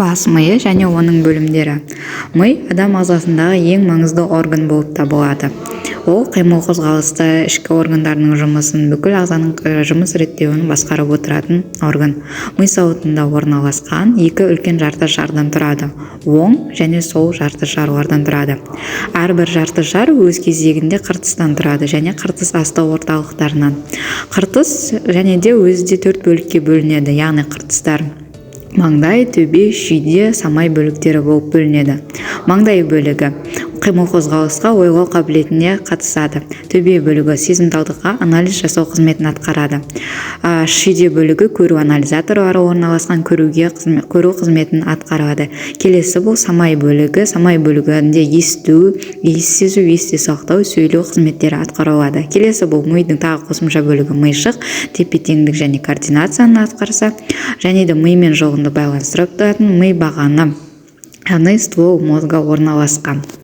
Бас миы және оның бөлімдері. Ми адам ағзасындағы ең маңызды орган болып табылады. Ол қимыл, қозғалысты, ішкі органдардың жұмысын, бүкіл ағзаның жұмыс реттеуін басқарып отыратын орган. Ми сауытында орналасқан екі үлкен жарты шардан тұрады: оң және сол жарты шарлардан тұрады. Әрбір жарты шар өз кезегінде қыртыстан тұрады және қыртыс асты орталықтарынан. Қыртыс және де өзі де төрт бөлікке бөлінеді, яғни қыртыстар маңдай, төбе, шүйде, самай бөліктері болып бөлінеді. Маңдай бөлігі қимыл, қозғалысқа, ойлау қабілетіне қатысады. Төбе бөлігі сезімталдыққа, анализ жасау қызметін атқарады. Шүйде бөлігі көру анализаторлары орналасқан, көруге көру қызметін атқарады. Келесі бұл самай бөлігі. Самай бөлігінде есту, иіс сезу, есте сақтау, сөйлеу қызметтері атқарылады. Келесі бұл мидың тағы қосымша бөлігі мишық, тепе теңдік және координацияны атқарса және де ми мен жұлынды байланыстырып тұратын ми бағаны, яғни ствол мозга орналасқан.